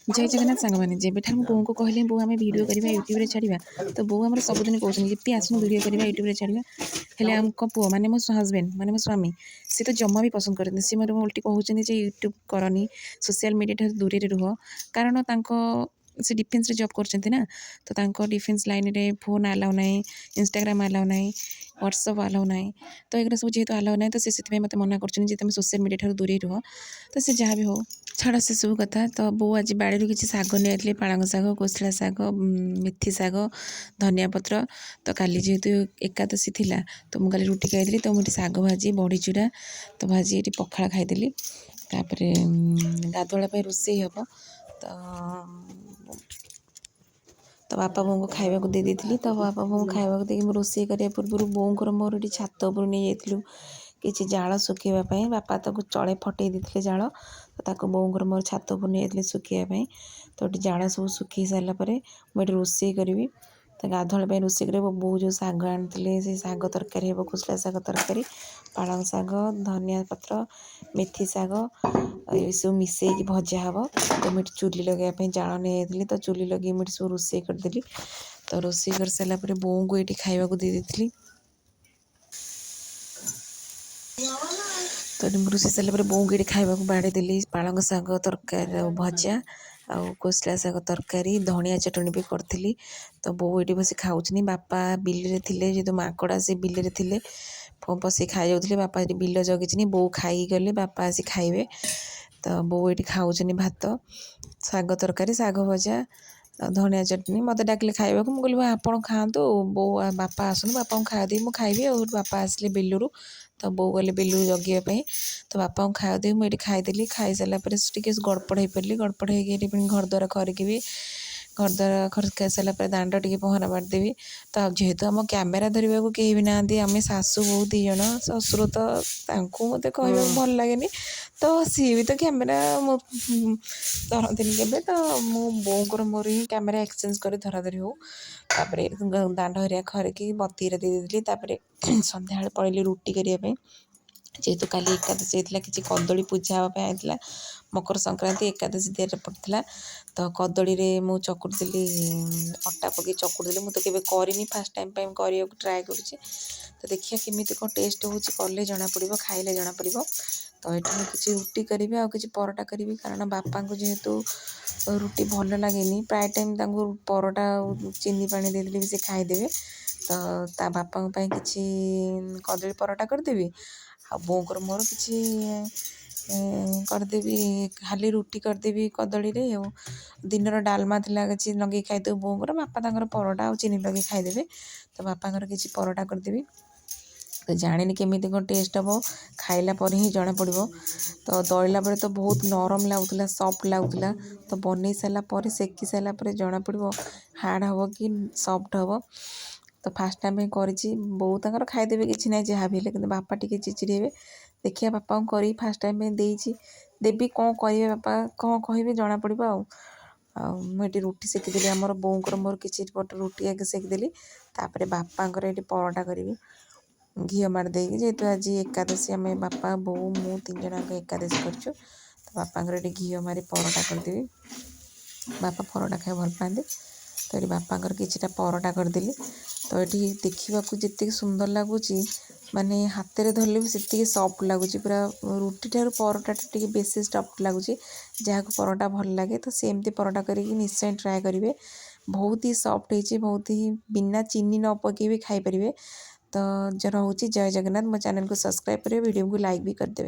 ଜୟ ଜଗନ୍ନାଥ ସାଙ୍ଗମାନେ। ଯେବେଠାରୁ ମୁଁ ବୋଉଙ୍କୁ କହିଲି, ବୋଉ ଆମେ ଭିଡ଼ିଓ କରିବା, ୟୁଟ୍ୟୁବରେ ଛାଡ଼ିବା, ତ ବୋଉ ଆମର ସବୁଦିନ କହୁଛନ୍ତି, ଲିପି ଆସୁନୁ ଭିଡ଼ିଓ କରିବା, ୟୁଟ୍ୟୁବରେ ଛାଡ଼ିବା। ହେଲେ ଆମ ପୁଅ ମାନେ ମୋ ହଜବେଣ୍ଡ ମାନେ ମୋ ସ୍ୱାମୀ, ସେ ତ ଜମା ବି ପସନ୍ଦ କରନ୍ତି। ସେ ମୋର ଓଲଟି କହୁଛନ୍ତି ଯେ ୟୁଟ୍ୟୁବ୍ କରନି, ସୋସିଆଲ ମିଡ଼ିଆ ଠାରୁ ଦୂରରେ ରୁହ। କାରଣ ତାଙ୍କ ସେ ଡିଫେନ୍ସରେ ଜବ୍ କରୁଛନ୍ତି ନା, ତ ତାଙ୍କ ଡିଫେନ୍ସ ଲାଇନ୍ରେ ଫୋନ୍ ଆଲାଉ ନାହିଁ, ଇନଷ୍ଟାଗ୍ରାମ୍ ଆଲାଉ ନାହିଁ, ହ୍ୱାଟ୍ସଅପ୍ ଆଲାଉ ନାହିଁ। ତ ଏଗୁଡ଼ା ସବୁ ଯେହେତୁ ଆଲାଉ ନାହିଁ, ତ ସେ ସେଥିପାଇଁ ମୋତେ ମନା କରୁଛନ୍ତି ଯେ ତୁମେ ସୋସିଆଲ ମିଡ଼ିଆ ଠାରୁ ଦୂରେଇ ରୁହ। ତ ସେ ଯାହା ବି ହଉ, ଛାଡ଼ ସେସବୁ କଥା। ତ ବୋଉ ଆଜି ବାଡ଼ିରୁ କିଛି ଶାଗ ନେଇଯାଇଥିଲେ, ପାଳଙ୍ଗ ଶାଗ, କୋଶଳା ଶାଗ, ମେଥି ଶାଗ, ଧନିଆ ପତ୍ର। ତ କାଲି ଯେହେତୁ ଏକାଦଶୀ ଥିଲା, ତ ମୁଁ କାଲି ରୁଟି ଖାଇଥିଲି। ତ ମୁଁ ଏଠି ଶାଗ ଭାଜି, ବଢ଼ି ଚୁରା ତ ଭାଜି ଏଠି ପଖାଳ ଖାଇଦେଲି। ତାପରେ ଗାଧୁଆଳ ପାଇଁ ରୋଷେଇ ହେବ। ତ ବାପା ବୋଉଙ୍କୁ ଖାଇବାକୁ ଦେଇ ଦେଇଥିଲି। ତ ବାପା ବୋଉଙ୍କୁ ଖାଇବାକୁ ଦେଇକି ମୁଁ ରୋଷେଇ କରିବା ପୂର୍ବରୁ ବୋଉଙ୍କର ମୋର ଏଠି ଛାତ ଉପରୁ ନେଇଯାଇଥିଲୁ କିଛି ଜାଳ ଶୁଖେଇବା ପାଇଁ। ବାପା ତାକୁ ଚଳେ ଫଟେଇ ଦେଇଥିଲେ ଜାଳ, ତ ତାକୁ ବୋଉଙ୍କର ମୋର ଛାତ ଉପରୁ ନେଇଯାଇଥିଲେ ଶୁଖେଇବା ପାଇଁ। ତ ଏଠି ଜାଳ ସବୁ ଶୁଖେଇ ସାରିଲା ପରେ ମୁଁ ଏଠି ରୋଷେଇ କରିବି। ତ ଗାଧୁଆଳ ପାଇଁ ରୋଷେଇ କରିବି। ବୋଉ ଯେଉଁ ଶାଗ ଆଣିଥିଲେ, ସେ ଶାଗ ତରକାରୀ ହେବ, କୋଶଳା ଶାଗ ତରକାରୀ, ପାଳଙ୍ଗ ଶାଗ, ଧନିଆ ପତ୍ର, ମେଥି ଶାଗ ଏସବୁ ମିଶେଇକି ଭଜା ହେବ। ତ ମୁଁ ଏଠି ଚୁଲି ଲଗାଇବା ପାଇଁ ଜାଳ ନେଇଯାଇଥିଲି। ତ ଚୁଲି ଲଗେଇ ମୁଁ ଏଠି ସବୁ ରୋଷେଇ କରିଦେଲି। ତ ରୋଷେଇ କରିସାରିଲା ପରେ ବୋଉଙ୍କୁ ଏଇଠି ଖାଇବାକୁ ଦେଇ ଦେଇଥିଲି। ତ ଏଠି ମୁଁ ରୋଷେଇ ସାରିଲା ପରେ ବୋଉଙ୍କୁ ଏଠି ଖାଇବାକୁ ବାଢ଼ିଦେଲି, ପାଳଙ୍ଗ ଶାଗ ତରକାରୀ ଆଉ ଭଜା ଆଉ କୋଶଳା ଶାଗ ତରକାରୀ, ଧଣିଆ ଚଟଣି ବି କରିଥିଲି। ତ ବୋଉ ଏଠି ବସି ଖାଉଛନ୍ତି। ବାପା ବିଲରେ ଥିଲେ, ଯେହେତୁ ମାଙ୍କଡ଼ ଆସି ବିଲରେ ଥିଲେ ପଶି ଖାଇଯାଉଥିଲେ। ବାପା ଏଠି ବିଲ ଜଗିଛନ୍ତି। ବୋଉ ଖାଇକି ଗଲେ ବାପା ଆସି ଖାଇବେ। ତ ବୋଉ ଏଠି ଖାଉଛନ୍ତି ଭାତ, ଶାଗ ତରକାରୀ, ଶାଗ ଭଜା ଆଉ ଧଣିଆ ଚଟଣି। ମୋତେ ଡାକିଲେ ଖାଇବାକୁ। ମୁଁ କହିଲି ଆପଣ ଖାଆନ୍ତୁ ବୋଉ, ବାପା ଆସନ୍ତୁ, ବାପାଙ୍କୁ ଖାଇବା ଦେଇ ମୁଁ ଖାଇବି। ଆଉ ବାପା ଆସିଲେ ବିଲରୁ, ତ ବୋଉ ଗଲେ ବିଲରୁ ଜଗିବା ପାଇଁ। ତ ବାପାଙ୍କୁ ଖାଇବା ଦେଇ ମୁଁ ଏଠି ଖାଇଦେଲି। ଖାଇସାରିଲା ପରେ ଟିକେ ଗଡ଼ପଡ଼ ହେଇପାରିଲି। ଗଡ଼ପଡ଼ ହେଇକି ଏଠି ପୁଣି ଘର ଦ୍ୱାର ଖରିକିବି। ଘର ଦ୍ୱାର ଖରିକି ସାରିଲା ପରେ ଦାଣ୍ଡ ଟିକେ ପହଁରା ମାରିଦେବି। ତ ଯେହେତୁ ଆମ କ୍ୟାମେରା ଧରିବାକୁ କେହି ବି ନାହାନ୍ତି, ଆମେ ଶାଶୁ ବୋହୂ ଦୁଇ ଜଣ, ଶ୍ୱଶୁର ତ ତାଙ୍କୁ ମୋତେ କହିବାକୁ ଭଲ ଲାଗେନି, ତ ସିଏ ବି ତ କ୍ୟାମେରା ମୋ ଧରନ୍ତିନି କେବେ। ତ ମୁଁ ବୋଉଙ୍କର ମୋର ହିଁ କ୍ୟାମେରା ଏକ୍ସଚେଞ୍ଜ କରି ଧରାଧରି ହଉ। ତାପରେ ଦାଣ୍ଡ ହେରିକା ଖରିକି ବତୀରେ ଦେଇ ଦେଇଥିଲି। ତାପରେ ସନ୍ଧ୍ୟାବେଳେ ପଳେଇଲି ରୁଟି କରିବା ପାଇଁ। ଯେହେତୁ କାଲି ଏକାଦଶୀ ହେଇଥିଲା, କିଛି କଦଳୀ ପୂଜା ହେବା ପାଇଁ ହେଇଥିଲା। ମକର ସଂକ୍ରାନ୍ତି ଏକାଦଶୀ ଦେହରେ ପଡ଼ିଥିଲା। ତ କଦଳୀରେ ମୁଁ ଚକୁଡ଼ିଥିଲି, ଅଟା ପକାଇ ଚକୁଡ଼ିଥିଲି। ମୁଁ ତ କେବେ କରିନି, ଫାଷ୍ଟ ଟାଇମ୍ ପାଇଁ କରିବାକୁ ଟ୍ରାଏ କରୁଛି। ତ ଦେଖିବା କେମିତି କ'ଣ ଟେଷ୍ଟ ହେଉଛି, କଲେ ଜଣାପଡ଼ିବ, ଖାଇଲେ ଜଣାପଡ଼ିବ। ତ ଏଠି ମୁଁ କିଛି ରୁଟି କରିବି ଆଉ କିଛି ପରଟା କରିବି, କାରଣ ବାପାଙ୍କୁ ଯେହେତୁ ରୁଟି ଭଲ ଲାଗେନି, ପ୍ରାୟ ଟାଇମ୍ ତାଙ୍କୁ ପରଟା ଆଉ ଚିନି ପାଣି ଦେଇଦେଲେ ବି ସେ ଖାଇଦେବେ। ତ ତା ବାପାଙ୍କ ପାଇଁ କିଛି କଦଳୀ ପରଟା କରିଦେବି ଆଉ ବୋଉଙ୍କର ମୋର କିଛି କରିଦେବି, ଖାଲି ରୁଟି କରିଦେବି କଦଳୀରେ। ଆଉ ଦିନର ଡାଲମା ଥିଲା, କିଛି ଲଗେଇ ଖାଇଦେବୁ ବୋଉଙ୍କର। ବାପା ତାଙ୍କର ପରଟା ଆଉ ଚିନି ଲଗେଇ ଖାଇଦେବେ। ତ ବାପାଙ୍କର କିଛି ପରଟା କରିଦେବି। ତ ଜାଣିନି କେମିତି କ'ଣ ଟେଷ୍ଟ ହେବ, ଖାଇଲା ପରେ ହିଁ ଜଣାପଡ଼ିବ। ତ ଦଳିଲା ପରେ ତ ବହୁତ ନରମ ଲାଗୁଥିଲା, ସଫ୍ଟ ଲାଗୁଥିଲା। ତ ବନେଇ ସାରିଲା ପରେ, ସେକି ସାରିଲା ପରେ ଜଣାପଡ଼ିବ ହାର୍ଡ଼ ହେବ କି ସଫ୍ଟ ହେବ। ତ ଫାଷ୍ଟ ଟାଇମ୍ ପାଇଁ କରିଛି। ବୋଉ ତାଙ୍କର ଖାଇଦେବେ, କିଛି ନାହିଁ ଯାହା ବି ହେଲେ, କିନ୍ତୁ ବାପା ଟିକେ ଚିଡ଼ିଚିଡ଼ି ହେବେ। ଦେଖିବା, ବାପାଙ୍କୁ କରିକି ଫାଷ୍ଟ ଟାଇମ୍ ପାଇଁ ଦେଇଛି, ଦେବି, କ'ଣ କହିବେ ବାପା, କ'ଣ କହିବେ ଜଣାପଡ଼ିବ। ଆଉ ଆଉ ମୁଁ ଏଠି ରୁଟି ସେକିଦେଲି। ଆମର ବୋଉଙ୍କର ମୋର କିଛି ପଟ ରୁଟି ଆଗେ ସେକିଦେଲି। ତାପରେ ବାପାଙ୍କର ଏଠି ପରଟା କରିବି ଘିଅ ମାରି ଦେଇକି। ଯେହେତୁ ଆଜି ଏକାଦଶୀ, ଆମେ ବାପା ବୋଉ ମୁଁ ତିନି ଜଣଙ୍କ ଏକାଦଶୀ କରିଛୁ, ତ ବାପାଙ୍କର ଏଠି ଘିଅ ମାରି ପରଟା କରିଦେବି। ବାପା ପରଟା ଖାଇବା ଭଲ ପାଆନ୍ତି। ତ ଏଠି ବାପାଙ୍କର କିଛିଟା ପରଟା କରିଦେଲି। ତ ଏଠି ଦେଖିବାକୁ ଯେତିକି ସୁନ୍ଦର ଲାଗୁଛି, ମାନେ ହାତରେ ଧରିଲେ ବି ସେତିକି ସଫ୍ଟ ଲାଗୁଛି। ପୁରା ରୁଟି ଠାରୁ ପରଟାଟା ଟିକେ ବେଶୀ ସଫ୍ଟ ଲାଗୁଛି। ଯାହାକୁ ପରଟା ଭଲ ଲାଗେ, ତ ସେମିତି ପରଟା କରିକି ନିଶ୍ଚୟ ଟ୍ରାଏ କରିବେ। ବହୁତ ହି ସଫ୍ଟ ହେଇଛି, ବହୁତ ହି, ବିନା ଚିନି ନ ପକାଇ ବି ଖାଇପାରିବେ। ତ ରହୁଛି, ଜୟ ଜଗନ୍ନାଥ। ମୋ ଚ୍ୟାନେଲକୁ ସବସ୍କ୍ରାଇବ୍ କରିବେ, ଭିଡ଼ିଓକୁ ଲାଇକ୍ ବି କରିଦେବେ।